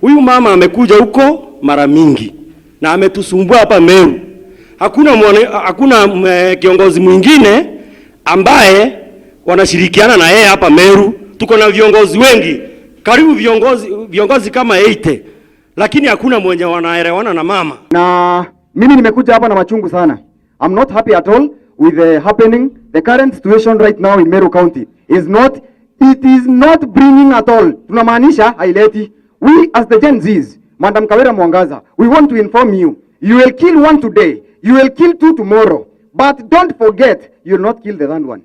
Huyu mama amekuja huko mara mingi na ametusumbua hapa Meru. Hakuna kiongozi mwingine ambaye wanashirikiana na yeye hapa Meru. Tuko na viongozi wengi, karibu viongozi kama 80, lakini hakuna mwenye wanaelewana na mama. Na mimi nimekuja hapa na machungu sana. I'm not happy at all with the happening. The current situation right now in Meru County is not, it is not bringing at all. Tunamaanisha haileti. We as the Gen Zs, Madam Kawira Mwangaza, we want to inform you. You will kill one today, you will kill two tomorrow. But don't forget, you will not kill the third one.